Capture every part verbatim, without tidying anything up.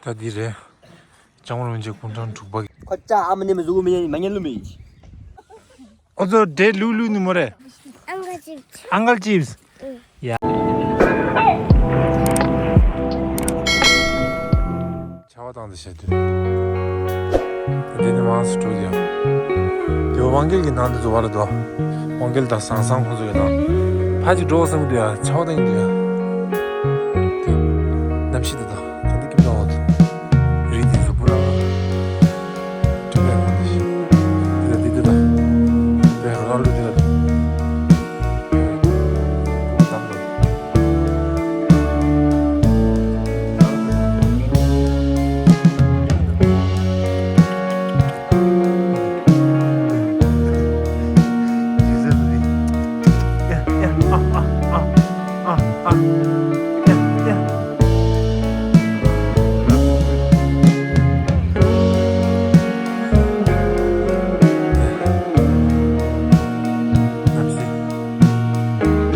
ད་འདི་རེད། ལྕང་རོང་རིན་ཆེན་སྐུ་ཕྲེང་དྲུག་པ། ཁོ་ཅག་ཨ་མ་ནི་མི་བཟོ་མི་ཉན་མ་ཉན་ལུ་མི། ཨོ་ཙོ་འདྲེ་ལུག་ལུག་ནི་མོ་རེད། Uncle Chips. Uncle Chips. ཡ། ཆར་པ་བཏང་དེ་བྱས་དུས། འདི་ནི་མང་སུ་འགྲོ་ཡ། དེ་དབང་རྒྱལ་གྱི་ནང་དུ་འཛུལ་བ་ལ་དོ། དབང་རྒྱལ་དང་ཟང་ཟང་ཁོང་ཚོ་གི་ནང་། ཕ་ཅིག་འགྲོ་བསམ་གི་འདུག་ཡ། ཆར་པ་བཏང་གི་འདུག་ཡ། དེ། གནམ་གཤིས་དེ་དང་ག་འདི་ཀིམ་ཏོག་འོ། རི་དེ་ཚོ་པུ་ར། ཁྲོད་པའི་ཁོང་དེ་ཤི། དེ་དང་དེ་དེ་དང་། དེ་ར་ལུ་དེ་དང་།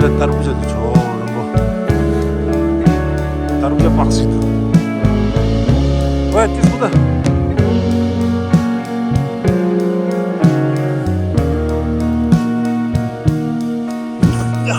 ལ་ཏར་བུ་ཇ་དུ་ཆོ་རིན་པོ། ཏར་བུ་ཇ་པགས་ཤིག་ཏུ། ཝེ་ཏིས་བུ་ད། ཡ།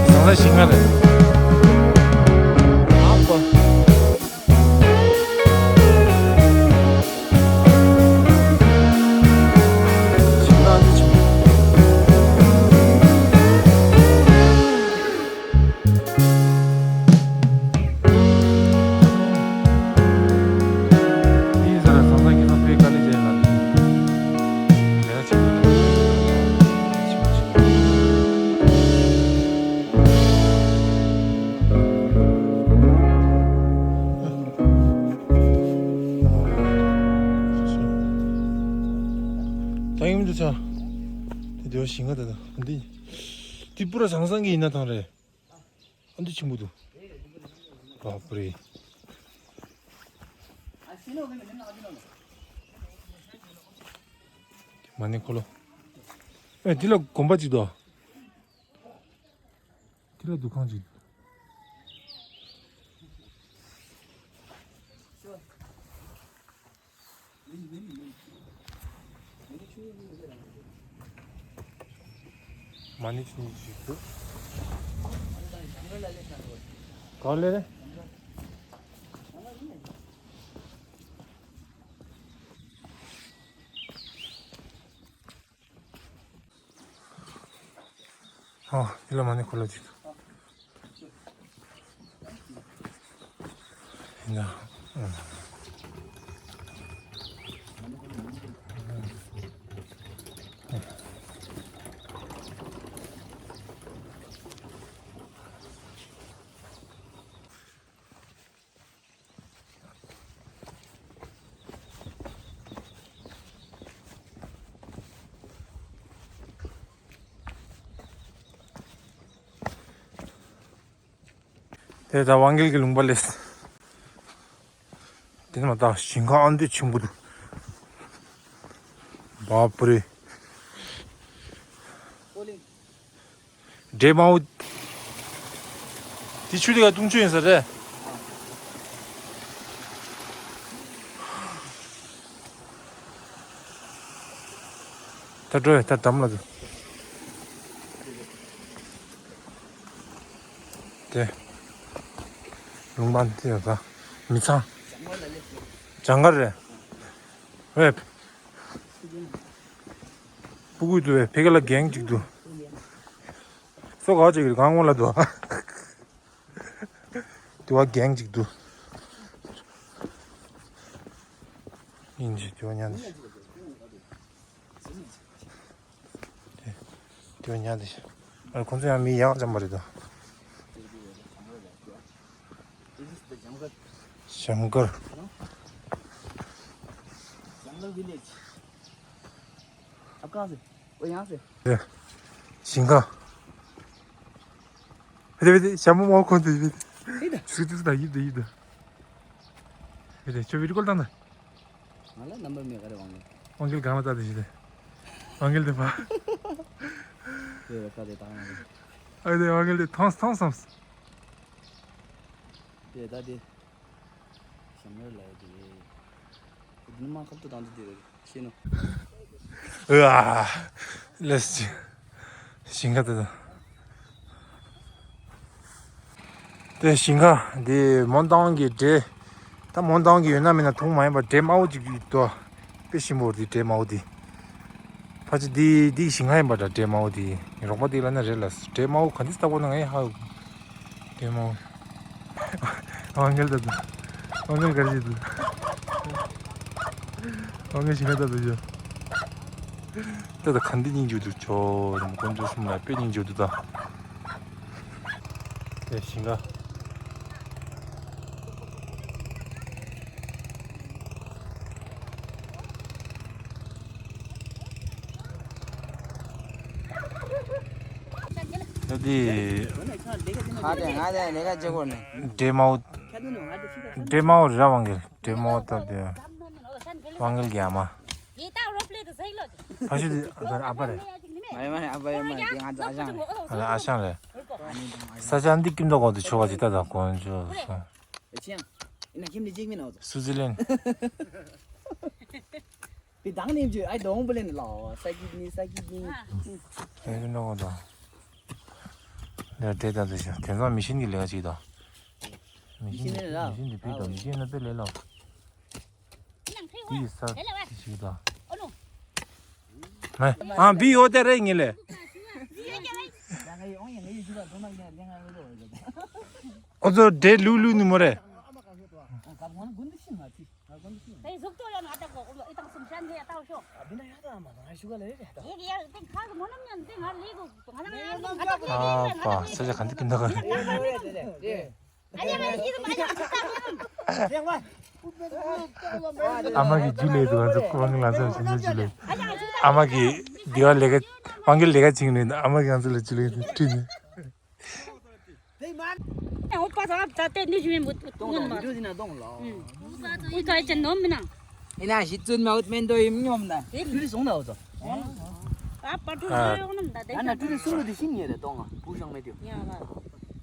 ཟང་ཟིང་ཞིག་ང་རེད། ཨ་ཕ། ཞིག་ང་འདི་ཆུང་། དེའི་ས་ལ་ཚང་ཚང་ཁྱེད་ཚོ་དཔེ་དཀའ་ལས་བྱས་ལ། ལས་ཀ་བྱེད་དགོས་ཆེན་པོ་ཆེན་པོ། ད་ཡིན་དུ་ཆ། དེ་དེ་བ་ཞིང་ཁ་ད་ད་འདི། དེ་པུ་ར་ཟང་ཟང་གི་ཡིན་ན་ཐང་རེད། ཨ་འདི་ཆེན་པོ་འདུག། བ་པུ་རེ། མ་ཎི་འཁོར་ལོ། ཨེ་འདི་ལ་དགོན་པ་ཅིག་འདུག། འདི་ལ་འདུ་ཁང་ཅིག། མ་ཎི་ཆུང་ཆུང་ཞིག་འདུག། ག་ལེ་རེད། ཨོ། འདི་ལ་མ་ཎི་འཁོར་ལོ་ཅིག་འདུག། ཡིན་ན། ཨང་། དེ་ད་དབང་རྒྱལ་གྱི་ལུང་པ་ལས། དེ་ནས་མ་ད་ཞིང་ཁ་ཨ་འདི་ཆེན་པོ་འདུག་བཱ་པ་རེ། འདྲེ་མང་པོ། དེ་ཆུ་དེ་ག་བཏུང་ཆུ་ཡིན་ས་རེད། ད་འགྲོ་ཡ་ད་འགྲམ་ལ་འདུག་དེ། ལུང་པ་འདི་ཡོད་ས། མི་ཚང་། ཇང་གར་རེད། ཝེ། སྤུ་གུ་འདུག་བས་ཕ་གི་ལ་གེང་གཅིག་འདུག་སོ་ག་ཅིག་གང་ངོ་ལ་འདུག་དེ་བ་གེང་གཅིག་འདུག་ཡིན་ཅི་དེ་བ་ཉན་ཅི། དེ་དེ་བ་ཉན་དེ་ཤ། ཨ་ཁོང་ཚོ་ཡང་མི་ཡག་ཅམ་པ་རེད་ད། This is the Jamgar. ཇང་གར། Jamgar village. आपका कहाँ से? वो यहाँ से? ཞིང་ཁ། བེ་དེ་བེ་དེ་ཞྭ་མོ་མོ་ཁོ་དེ་བེ་དེ། ཡིད་ད། ཚུགས་ཚུགས་ད་ཡིད་ད་ཡིད་ད། བེ་དེ་ཁྱོད་བི་ཌིའོ་ཀོལ་བཏང་ད། ང་ལ་ནམ་བར་མེད་ག་རེ་དབང་གིས། དབང་རྒྱལ་གང་ལ་ལྟ་དེ་ཞིག་དེ། དབང་རྒྱལ་དེ་ཕ། དེ་རེ་ཁ་དེ་དང་ང་། ཨ་དེ་དབང་རྒྱལ་དེ་ཐོངས་ཐོངས་སམ། དེ་ད་དེ། ཞྭ་མོ་ལ་ཡ་དེ། དེ་ནི་མ་ཁབ་ཏུ་དང་དུ་དེ་རེད། ཤེས་ནོ། ཨ། ལེས་ཅི། ཞིང་ཁ་དེ་དང་། དེ་ཞིང་ཁ་འདི་མོན་རྟ་དབང་གི་འདྲེ། ད་མོན་རྟ་དབང་གི་ཡོད་ན་མེད་ན་མཐོང་མ་ཡིན་པ་འདྲེ་དམར་པོ་ཅིག་ཡོད་དོ། དཔེ་ཞིམ་པོ་འདི་འདྲེ་དམར་པོ་འདི། ཕལ་ཆེར་འདི་འདི་ཞིང་ཁ་ཡིན་པ་འདྲ་འདྲེ་དམར་པོ་འདི། རོགས་པ་འདི་ལ་ན་རེད་ལ་འདྲེ་དམར་པོ་ག་འདི་ལྟ་བུ་ན་ངས་ཧ། འདྲེ་དམར་པོ། དབང་རྒྱལ་ད་དུ། དབང་རྒྱལ་ག་རེ་བྱེད་དུ། དབང་རྒྱལ་ཞིང་ཁ་ད་དུ་ཡོད། ད་ད་ག་འདི་སྙིང་རྗེ་འདུག་ཅོ་དམ་དཀོན་མཆོག་གསུམ་ལ་དཔེ་སྙིང་རྗེ་འདུག་ད། དེ་ཞིང་ཁ། ད་དེ། ཁ་དེ་ང་དེ་ལས་ཀ་བྱེད་དགོས་ནས། འདྲེ་དམར་པོ། འདྲེ་དམར་པོ་རེད་དབང་རྒྱལ། འདྲེ་དམར་པོ་ད་དེ། དབང་རྒྱལ་གྱི་ཨ་མ། ཕ་ཤུལ་དེ་ཨ་ཕ་རེད། མ་ཡ་མ་ཡ་ཨ་ཕ་ཡ་མ་དེ་ང་ཚོ་ཨ་ཞང་རེད། ཨ་ཞང་རེད། ས་ཆ་འདི་ཀིམ་ད་གོ་དུ་ཆོ་ག་ཅི་ད་དང་གོན་ཆོ་སོང་། ཨེ་ཅི་ཡང་། ཡིན་ན་ཁྱིམ་ནི་གཅིག་མིན་ནོ། སུའུ་ཙི་ལན། པི་དང་ནིམ་ཅུ་ཨའི་དོང་པུ་ལེན་ལོ། ས་ཀི་ནི་ས་ཀི་ནི། ཨེ་རི་ནོ་དང་། ལས་དེ་དང་དུ་ཞིང་དེང་སང་མི་ཤིན་གྱི་ལས་ཀ་ཅིག་དང་། མི་ཤིན་གྱི་མི་ཤིན་གྱི་པི་དང་མི་ཤིན་ན་པེ་ལས་ལོ། དེ་ས་དེ་ཞིག་དང་། ཨ་བི་ཡོ་དེ་རེད་ངེས་ལས། ཨོ་ཙོ་འདྲེ་ལུག་ལུག་ནི་མོ་རེད། ཨ་པ་ས་ཆ་ག་འདི་ཀིན་ད་ག་རེད། ཨ་མ་གི་རྒྱུ་ལས་འདུག་ང་ཚོ་ཁོ་བང་ལ་ཚོ་ཞིང་ལས་རྒྱུ་ལས། ཨ་མ་གི་འདི་བ་ལས་ཀ་བང་གི་ལས་ཀ་བྱིངས་ནས་ཨ་མ་གི་ང་ཚོ་ལ་རྒྱུ་ལས་འདུག་ཁྲིད་ནས། ཨོ་པ་ད་ད་ཏེ་ནི་ཞུ་མི་འདུག་ཏོང་ལ་འདུག་ཟིན་ན་ཏོང་ལ། ཨུ་ཀ་ཅན་ནོམ་མིན་ན། ཡིན་ན་ཞིག་བཙུན་མ་འུད་སྨན་དོ་ཡིན་སྙོམ་ན། ཨེ་ཀྲུ་རི་སོང་ན་འོ་ཙོ། ཨ་པ་ཀྲུ་རི་ཡོང་ནམ་ད་དེ་ཡང་ན་ཀྲུ་རི་སུ་རུ་དེ་ཤིན་ཉེ་རེད་ཏོང་ང་བུ་ཞང་མེད་དུ། ཡ་ལ།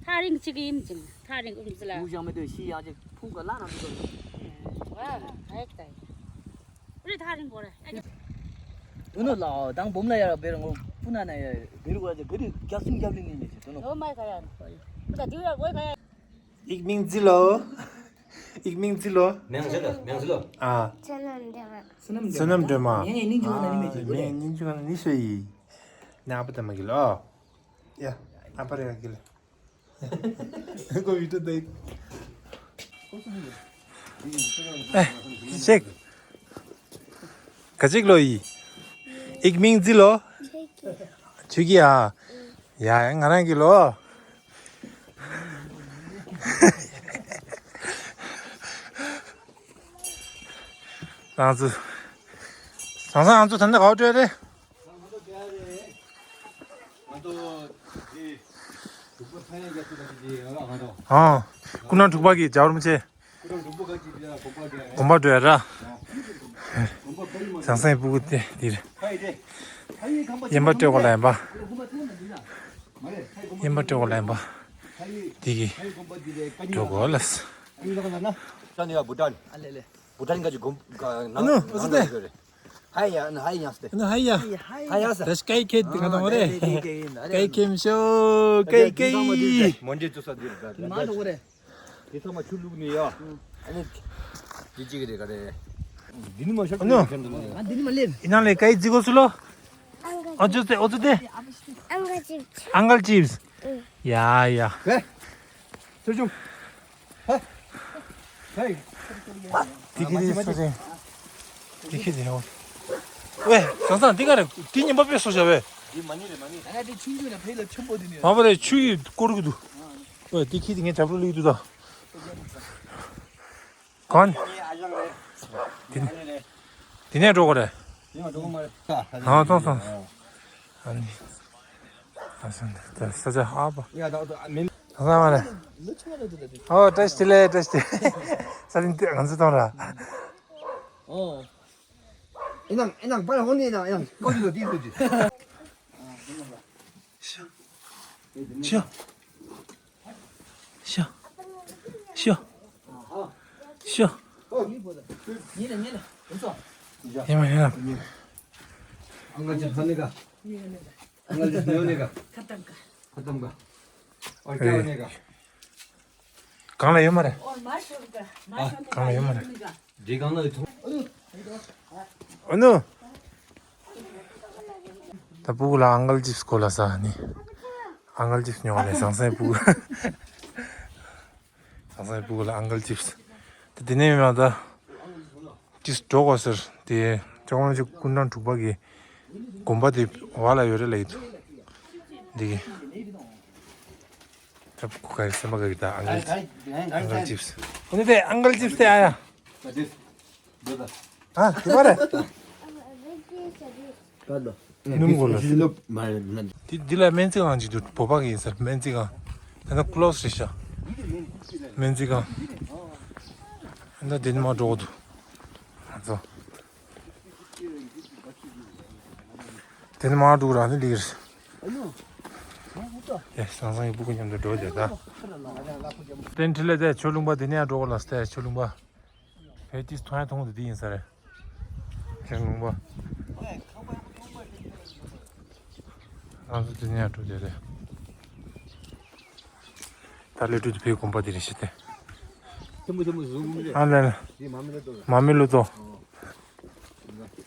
ཐག་རིང་གཅིག་ཡིན་ཅིང་ཐག་རིང་ཨུམ་ཙི་ལ། བུ་ཞང་མེད་དུ་ཤི་ཡག་ཅིག་ཕུང་ག་ལ་ན་འདུག་ཨ་ཨེ་ཀ་ད་ཡིན། ཨུ་རི་ཐག་རིང་གོ་རེ། དུ་ནུ་ལ་དང་བུམ་ལ་ཡར་བེར་ངོ་སྤུ་ན་ན་ཡ་བེར་གོ་ར་ཅིག་ག་རི་རྒྱབ་སུན་རྒྱབ་ལི་ནི་ཉེ་ཅིག་དུ་ནུ། ཨོ་མའི་ག་ཡ། ཨུ་ད་དུ་ཡ་ཨོ་ག་ཡ། Ich bin Zillo. Ich bin Zillo. Meng Zillo, Meng Zillo. Ah. Sonam Drema. Sonam Drema. Meng Ninju na ni me ji. Meng Ninju na ni se yi. Na apa ta ma gilo. Ya, apa re gilo. Ko yu to dai. Eh, check. Kachik lo yi. Ich bin Zillo. Chugi a. ཡ་ང་རང་གི་ལོ། ང་ཚོ། སང་སང་ང་ཚོ་ད་ནི་ག་པར་འགྲོ་ཡ་རེད། ང་ཚོ་འདི་ ཨང་། སྐུ་ན་འབྲུག་པ་གི་རྒྱལ་བ་རིན་པོ་ཆེ། དགོན་པ་འགྲོ་ཡ་ར། ཟང་ཟིང་སྤུ་གུ་དེ་དེ་རེད། ཡན་པ་སྤྲད་དགོས་ལ་ཡན་པ། ཡན་པ་སྤྲད་དགོས་ལ་ཡན་པ། དེ་གི་འགྲོ་དགོས་ལ། ད་ནི་ཡ་བུ་ཏན། བུ་ཏན་ག་ཅི་གོམ་ག་ནང་ནུ་ཨོ་ཙི་ནང་ཧའི་ཡ་ཧའི་ཡ་སྟེ། ནུ་ཧའི་ཡ། ཧའི་ཡ་ས། ད་ཤི་ཀའི་ཁེ་དེ་ག་དང་བ་རེད། ཀའི་ཁེ་མི་ཤོ་ཀའི་ཀའི། མོན་ཇེ་ཙུ་ས་དེ་རེད། མ་འགྲོ་གོ་རེད། དེ་ཚང་མ་ཆུ་བླུགས་ནས་ཡ། ཨ་ནི། དེ་གཅིག་རེད་ག་རེད། འདི་ནི་མ་ཤར་ཨ་ནུ། ཨ་འདི་ནི་མ་ལེན། ཡིན་ནང་ལས་ཀའི་ཛི་གོ་སུ་ལོ། ཨ་ཅོ་ཏེ་ཨོ་ཙི་ཏེ། ཨང་གལ་ཅིབས། ཨང་གལ་ཅིབས། ཡ་ཡ། ཧེ། ཆུ་ཆུ། ཧ། ཧེ། དེ་གི་དེ་སོ་ཅན། དེ་གི་དེ་ཧོ། ཝེ། ཟང་ཟང་དེ་ག་རེད། དེ་ཉིན་པ་པས་སོ་བྱ་བས། དེ་མ་ནི་རེད་མ་ནི། ད་ང་དེ་ཆུང་ཆུང་ལ་ཕེ་ལ་ཆེན་པོ་དེ་ནི། མ་པ་རེད། ཆུ་ཡི་སྐོར་གི་འདུག་ཝེ། དེ་གི་དེ་ངས་བྱ་བྲོ་ལུས་འདུག་ད། གང་། དེ་ནས་འགྲོ་དགོས་རེད། ཨ་ཙང་ཙང་། ཨ་ནི། ཨ་ཙང་ཙང་ས་ཆ་ཧ་པ། ཨ་ཙང་མ་རེད། ཨོ་བཀྲ་ཤིས་བདེ་ལེགས། བཀྲ་ཤིས་བདེ་ལེགས། ས་རིན་ཏེ་ང་ཚོ་གཏོང་ར། ཨོ། ཨེ་ནང་ཨེ་ནང་པར་ཧོ་ནི་ནང་ཨེ་ནང་ཀོ་ཅི་ལོ་ཏི་ལོ་ཅི། ཤ། ཤ། ཤ། ཤ། ཡིན་ལ་ཡིན་ལ། ཡིན་མ་ཡིན་ལ། ཨང་ག་ཅི་ཐ་ནི་ག་ཨང་ག་ཅི་ནི་ཡོ་ནི་ག་ཁ་ཏམ་ག་ཁ་ཏམ་ག་ཨོ་ཀྱ་ནི་ག་གང་ལ་ཡོད་མ་རེད། ཨ་གང་ལ་ཡོད་མ་རེད། འདི་གང་ལ་ཡོད། ཨ་ནུ། ད་སྤུ་གུ་ལ་ཨང་གལ་ཅིབས་གོ་ལ་ས་ནི། ཨང་གལ་ཅིབས་ཉོ་བ་ལས་ཟང་ཟིང་སྤུ་གུ། ཟང་ཟིང་སྤུ་གུ་ལ་ཨང་གལ་ཅིབས། ད་དེ་ནས་མ་ད། ཅིབས་འགྲོ་གོ་ཟེར་དེ། ཅོག་མ་ཅིག་སྐུ་འདྲ་འབྲུག་པ་གི་དགོན་པ་དེ་བ་ལ་ཡོད་རེད་ལ་ཡིན་འདུག་འདི་གི། ད་ཁུ་ཁ་སེམས་པ་ག་གི་ད་ཨང་གལ་ཨང་གལ་ཅིབས། འོ་ནི་དེ་ཨང་གལ་ཅིབས་དེ་ཨ་ཡ། ཨ་དེ་པ་རེད། ནུམ་གོ་ལ། དེ་འདི་ལ་སྨན་རྩིས་ཁང་ཅིག་འདུག་བོད་པ་གི་ཡིན་ཟེར། སྨན་རྩིས་ཁང་། ད་ལྟ་ཀློ་སི་རེད་ཤག་སྨན་རྩིས་ཁང་། ད་དེ་ནི་མ་འགྲོ་གི་འདུག་ང་ཚོ། དེ་ནི་མ་འགྲོ་རང་ནི་ལིར། ཨེ་ཟང་ཟང་ཡི་སྤུ་གུ་མཉམ་དུ་འགྲོ་བསྡད་ད། བསྟན་འཕྲིན་ལས་དེ་ཆོས་ལུང་པ་དེ་ནས་འགྲོ་གོ་ལ་སྟེ་ཆོས་ལུང་པ། བས་ཏིས་མཐོང་ཡ་མཐོང་དུ་དེ་ཡིན་ས་རེད། ཆོས་ལུང་པ། ང་ཚོ་དེ་ནས་འགྲོ་བསྡད་རེད། ད་ལས་དྲུད་དུ་བའི་དགོན་པ་དེ་རེད་ཤི་སྟེ། ཐེམ་པོ་ཐེམ་པོ་བཟུང་མི་རེད། ཨ་ལས་ལ། དེ་མ་མི་ལོ་ཏོ། མ་མི་ལོ་ཏོ།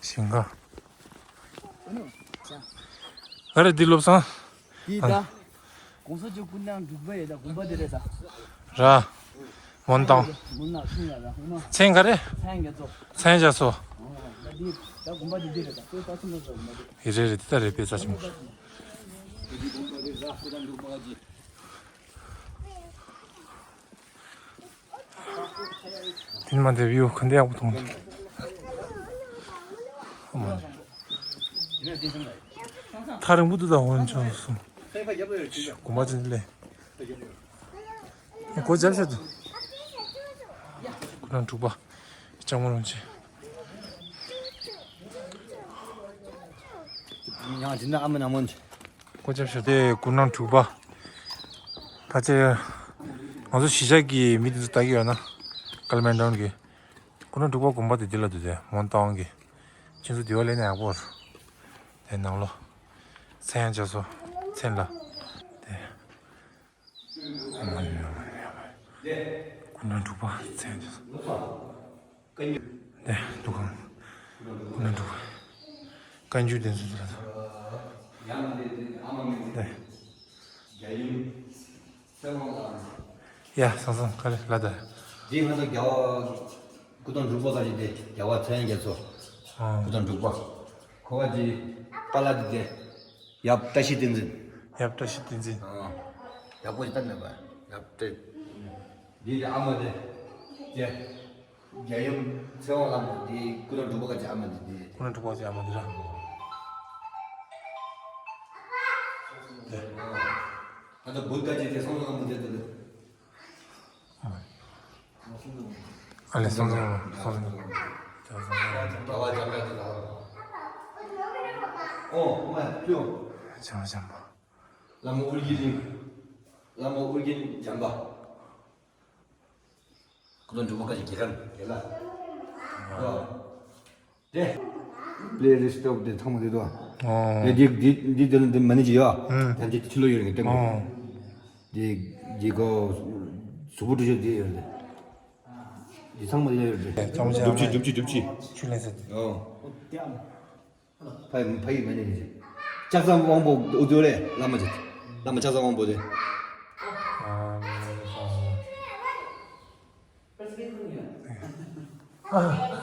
ཞིང་ཁ། ག་རེ་འདི་བློ་བཟང་། དེ་ད། གོང་ས་མཆོག་སྐུ་ན་འབྲུག་པ་ཡོད་ད་དགོན་པ་དེ་རེད་ད། ར། མོན་ཏང་། མོན་ན་ཁུང་ཡ་ད་ཧུ་མ། མཚན་ག་རེ། མཚན་རྒྱ་མཚོ། མཚན་རྒྱ་མཚོ། ཨོ་ད་འདི་ད་དགོན་པ་དེ་འདི་རེད་ད་ཁོའི་ད་སུ་མ་ཟོ་དགོན་པ་དེ། ཡི་རེད་རེད་དེ་ད་རེད་དཔེ་ཚ་ཆེན་པོ། དེ་དགོན་པ་དེ་ར་ཁོ་ད་འབྲུག་པ་ག་ཅི། དེ་ནི་མ་དེ་བིའུ་ག་འདྲ་ཡག་པོ་མཐོང་། ཐག་རིང་པོ་འདུག་ད་འོན་ཆོག་སོང་། དགོན་པ་ཅན་ལས། སྒོ་རྒྱབ་ཤ་འདུག་སྐུ་ན་འབྲུག་པ། ལྕང་མ་ལོང་ཆེ། ཡང་འདི་ན་ཨ་མ་ནང་མོན། སྒོ་རྒྱབ་ཤ་དེ་སྐུ་ན་འབྲུག་པ། ཕལ་ཆེར། ང་ཚོ་གཞིས་ཆགས་ཀྱི་མི་དེ་ཚོ་ལྟ་གི་ཡོད་ན། ཀལ་མན་ཌོན་གི། སྐུ་ན་འབྲུག་པ་དགོན་པ་དེ་འདི་ལ་འདུག་དེ་མོན་རྟ་དབང་གི། ཁྱེད་ཚོ་འདི་བ་ལས་ནས་ཡག་པོ་རེད། དེ་ནང་ལོ། མཚན་ཡང་བྱ་སོ། མཚན་ལ། དེ། སྐུ་ན་འབྲུག་པ་མཚན་ཡང་བྱ་སོ། དེ་འདུག་གམ། སྐུ་ན་འབྲུག་པ། བཀའ་འགྱུར་དེ་ཚོ་ལ་དང་། དེ། ཡ་སང་སང་ག་རེ་ལ་ད། འདི་ང་ཚོ་རྒྱལ་བ་སྐུ་ཐང་འབྲུག་པ་ག་རེ་དེ་རྒྱལ་བ་ཚེ་རིང་རྒྱ་མཚོ། ཨ། སྐུ་ཐང་འབྲུག་པ། ཁོ་བ་ཅི་པ་ལ་དེ་དེ་ཡབ་བཀྲ་ཤིས་བསྟན་འཛིན། ཡབ་བཀྲ་ཤིས་བསྟན་འཛིན། ཨ། ཡག་པོ་ཞིག་བཏང་མེད་པ་ཡབ་བཀྲ། འདི་དེ་ཨ་མ་དེ་དེ་རྒྱལ་ཡུམ་ཚེ་དབང་བླ་མ་དེ་སྐུ་ཐང་འབྲུག་པ་ག་ཅི་ཨ་མ་དེ་དེ། སྐུ་ཐང་འབྲུག་པ་ག་ཅི་ཨ་མ་དེ་ར། དེ། ད་བོད་ཀ་ཅིག་དེ་སོང་ཙང་མི་བདེ་འདུག་ཨ་ལས་སོང་ཙང་སོང་ཙང་། ཨོ་མ་ཐུ། བྱང་བྱང་པོ། བླ་མ་ཨོ་རྒྱན་གླིང་། བླ་མ་ཨོ་རྒྱན་བྱམས་པ། ཁོ་ཚོ་འབྲུག་པ་ཀ་ཅིག་དགེ་རྒན་དགེ་ལགས། དེ། པླེ་ལི་སི་ཊི་དེ་ཚང་མ་དེ་དོ། ཨོ། དེ་འདི་འདི་འདི་དེ་ནི་འདི་མ་ཎི་ཅི་ཡོད། ཨང་། ད་འདི་ཕྱི་ལོགས་ཡོད་རེད་ལྟ་དགོས། ཨོ། འདི་འདི་གོ། གཟུགས་པོ་འདྲ་ཅིག་འདི་ཡོད་རེད། འདི་ཚང་མ་ཡོད་རེད། ལྕང་མ་སྒྲུབ་ཆུ་སྒྲུབ་ཆུ་སྒྲུབ་ཆུ། ཆུ་ལེན་ས། ཨོ། ཕ་ཡི་ཕ་ཡི་མ་ཎི་ཅི། ལྕགས་ཟམ་དབང་པོ་ཨུ་ཏུ་རེད། བླ་མ་ཅི། བླ་མ་ལྕགས་ཟམ་དབང་པོ་དེ། ཨ།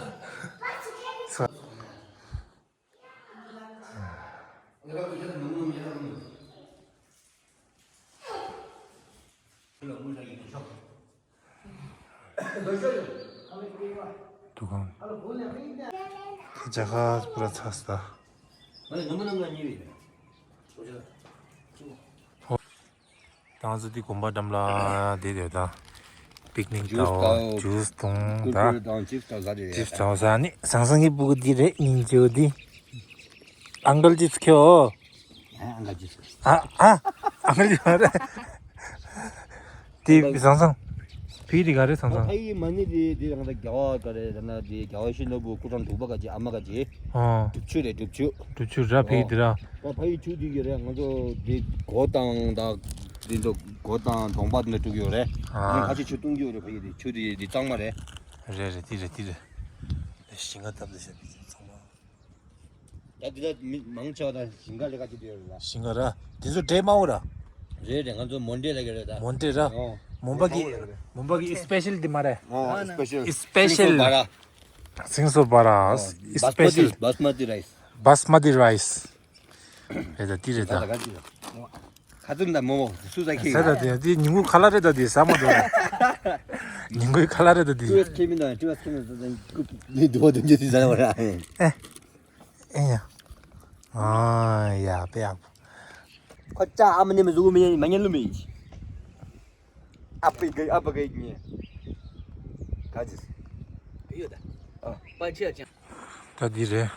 འདུ་ཁང་། རྒྱ་གར་པུ་ར་ཚ་སྟ། ད་ང་ཚོ་འདི་དགོན་པ་འགྲམ་ལ་བསྡད་ཡོད་ད། པིག་ནིག་ཇུས་ལྟ་འོ། ལྟ་འོ། ཇུས་འཐུང་ད། ཀུར་ཀུར་དང་ཅིབ་ལྟ་ཟ་རེད། ཅིབ་ལྟ་ཟ་ནི་ཟང་ཟང་གི་སྤུ་གུ་འདི་རེད། སྙིང་རྗེ་བོ་འདི། ཨང་ཀལ་ཅིབ་ཁྱོ། ཨ་ཨང་ཀལ་ཅིབ། ཨ་ཨ། ཨང་ཀལ་ཅིབ་རེད། དེ་ཟང་ཟང་། ཕི་དེ་ག་རེད་ཟང་ཟང་། ཕ་ཡི་མ་ཎི་དེ་དེ་རང་ད་རྒྱལ་བ་ག་རེད་ད་ན་དེ་རྒྱལ་བ་ཡིད་བཞིན་ནོར་བུ་སྐུ་ཕྲེང་དྲུག་པ་ག་ཅིག་ཨ་མ་ག་ཅིག་ཨོ། སྒྲུབ་ཆུ་རེད་སྒྲུབ་ཆུ། སྒྲུབ་ཆུ་ར་ཕ་ཡི་དེ་ར། ད་ཕ་ཡི་ཆུ་དེ་གི་རེད། ང་ཚོ་དེ་སྒོ་དང་ད་དེ་ཚོ་སྒོ་དང་གདོང་པ་དེ་འདྲ་བཀྲུ་གི་ཡོད་རེད། ཨ། ང་ཁ་ཆེ་ཆུ་བཏུང་གི་ཡོད་རེད། ཕ་ཡི་དེ་ཆུ་དེ་དེ་གཙང་མ་རེད། རེད་རེད་དེ་རེད་དེ་རེད། ཞིང་ཁ་བཏབ་ད་ཤག་དེ་ཚང་མ། ད་འདི་ལ་མི་མང་ཆེ་བ་དང་ཞིང་ཁ་ལས་ཀ་བྱེད་དུ་ཡོད་རེད་ལ། ཞིང་ཁ་ར། འདི་ཚོ་འབྲས་དམར་པོ་ར། རེད་རེད། ང་ཚོ་མོན་འབྲས་ལབ་ཀྱི་རེད་ད། མོན་འབྲས་ར། ཨོ། མོན་པ་གི། འབྲས་དམར་པོ་ལབ་ཀྱི་རེད། མོན་པ་གི་སི་པེ་ཤལ་འདི་མ་རེད། ཨོ། སི་པེ་ཤལ། སི་པེ་ཤལ། སིང་སོ་བ་ར། ཨོ། སི་པེ་ཤལ། སྦ་སི་མ་ཏི་རའི་སི། སྦ་སི་མ་ཏི་རའི་སི། རེད་ད་འདི་རེད་ད། ད་ག་ཅི་ར། ཁ་ཚུམ་ད་མོ་མོ་སུ་ཟ་ཁེ་ཟ་ད་དེ་འདི་ཉིན་གུང་ཁ་ལག་རེད་ད་འདི་ཟ་མ་འདུག་ཉིན་གུང་ཁ་ལག་རེད་ད་འདི། ཊི་ཝི་ཨེས་ཁེ་མི་ད་ཊི་ཝི་ཨེས་ཁེ་མི་ད་ནི་དུ་བ་དུ་འཇེ་དི་ཟ་བ་ར། ཨེ། ཨེ་ཡ། ཨ་ཡ་པེ་ཡ། ཁོ་ཅག་ཨ་མ་ནི་མི་ཟུག་མི་མ་ཉན་ལུ་མི། ཨ་པེ་གེ་ཨ་པེ་གེ་ཉེ། ག་ཅི། གེ་ཡོད་ད། ཨ། པ་ཆེ་ཅང་། ད་འདི་རེད།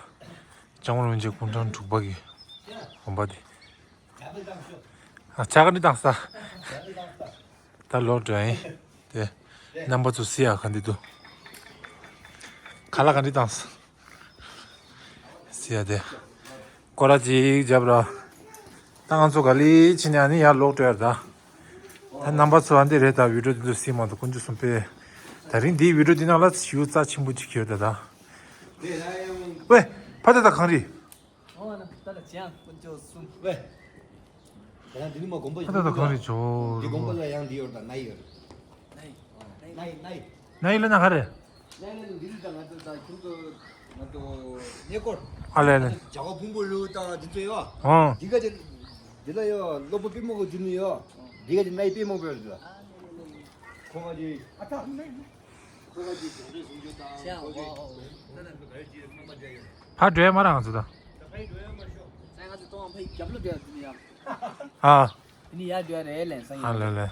ལྕང་རོང་རིན་ཆེན་སྐུ་ཕྲེང་དྲུག་པ་གི་དགོན་པ་འདི། ཨ་ཅག་ག་འདི་བཏང་ས། ད་ལོག་འགྲོ་ཡིན། དེ། རྣམ་པ་ཚོ་སི་ཡ་ག་འདི་འདུག་ཁ་ལག་ག་འདི་བཏང་ས། སི་ཡ་དེ། སྐོར་ར་ཅིག་རྒྱབ་ར། ད་ང་ཚོ་ག་ལི་ཕྱིན་ནས་ཨ་ནི་ཡར་ལོག་འགྲོ་ཡ་རེད་ད། ད་རྣམ་པ་ཚོ་ཨ་འདི་རེད་ད། བི་ཌིའོ་འདི་ཚོ་གཟིགས་མ་འདུག་དཀོན་མཆོག་གསུམ་པས། ད་རིང་འདིའི་བི་ཌིའོ་འདི་ནང་ལ་ཞེ་པོ་རྩ་ཆེན་པོ་ཅིག་ཡོད་ད་ད། ཝེ། ཕ་ད་ད་གངས་རི། ཨོ་ན་ད་ལ་ཅང་དཀོན་མཆོག་གསུམ། ཝེ། ད་ཡང་འདི་ནི་མ་དགོན་པ་ད་ད་ད་གངས་རི་ཇོ་འདི་དགོན་པ་ལ་ཡང་འདི་ཡོད་ད་ནའི་ཡོད། ནའི་ནའི་ནའི། ནའི་ལ་ན་ག་རེ། ནའི་ལ་ནི་འདི་རི་ད་ང་ཚོ་ད་ཁྱིམ་ཚོ་ང་ཚོ་གནས་སྐོར། ཨ་ལེ་ལེ། ཇ་བ་ཕུང་པོ་ལུ་ད་འདི་ཚོ་ཡོད། ཨོ། འདི་ག་ཅི་འདི་ལ་ཡོད། སློབ་དཔོན་པད་མ་གི་འབྱུང་གནས་ཡོད། འདི་ག་ཅི་ནའི་པད་མ་པོ་ཡོད་ད། ཁོ་ག་ཅི་ཨ་ཐ། ཕར་འགྲོ་ཡ་མ་རག་ང་ཚོ་ད། ཨ། ཨ་ལེ་ལེ།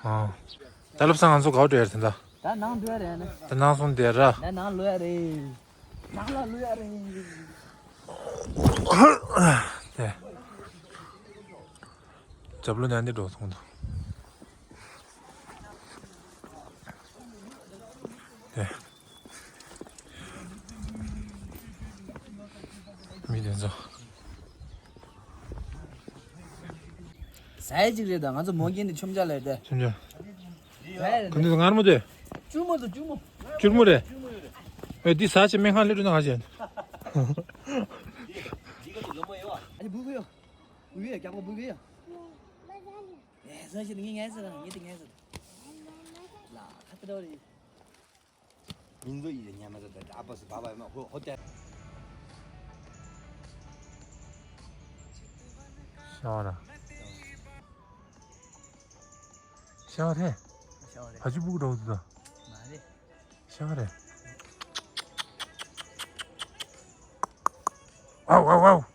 ཨ། ད་ལབ་ས་ང་ཚོ་ག་པར་འགྲོ་ཡ་རེད་ད། ད་ནང་འགྲོ་ཡ་རེད་ན། ད་ནང་སོང་དེ་ར། ད་ནང་ལོག་ཡ་རེད། ནང་ལ་ལོག་ཡ་རེད། དེ། རྒྱབ་ལོགས་ནས་འདི་འགྲོ་སོང་དང་། དེ། མི་དེ་ཚོ། ཟས་ཅིག་རེད་ད། ང་ཚོ་མོ་རྒན་དེ་ཆུམ་ཆ་ལས་དེ། ཆུམ་ཆ། ཟས་རེད་ད། ཁོ་ཚོ་ངར་མོ་དེ། སྐྱུར་མོ་དང་སྐྱུར་མོ། སྐྱུར་མོ་རེད། ཨེ་འདི་ཟ་ཆེ་སྨན་ཁང་སླེབས་འགྲོ་ན་ག་བྱེད། འདི་ག་ཚོད་ལོ་མ་ཡོད་ཨ། ཨ་ཅེ་འབུ་གུ་ཡོད། འབུ་གུ་ཡོད། རྒྱག་པ་འབུ་གུ་ཡོད། ཨེ་ཟ་ཞིག་ངས་ངས་ཟ་ངས་དེ་ངས་ཟ། ལ་ཁ་ཏི་རོ་རེད། མིང་ཚོ་ཡིས་ཉན་མ་ཟ་ད་ཨ་པ་སི་བ་བ་མ་ཧོ་ཧོ་ཏེ། ཤ་བ་ར། ཤ་བ་རེད། ཤ་བ་རེད། བ་ཅི་སྤུ་གུ་འདྲ་བོ་འདུག་ད། མ་རེད། ཤ་བ་རེད། ཨའུ་ཨའུ་ཨའུ།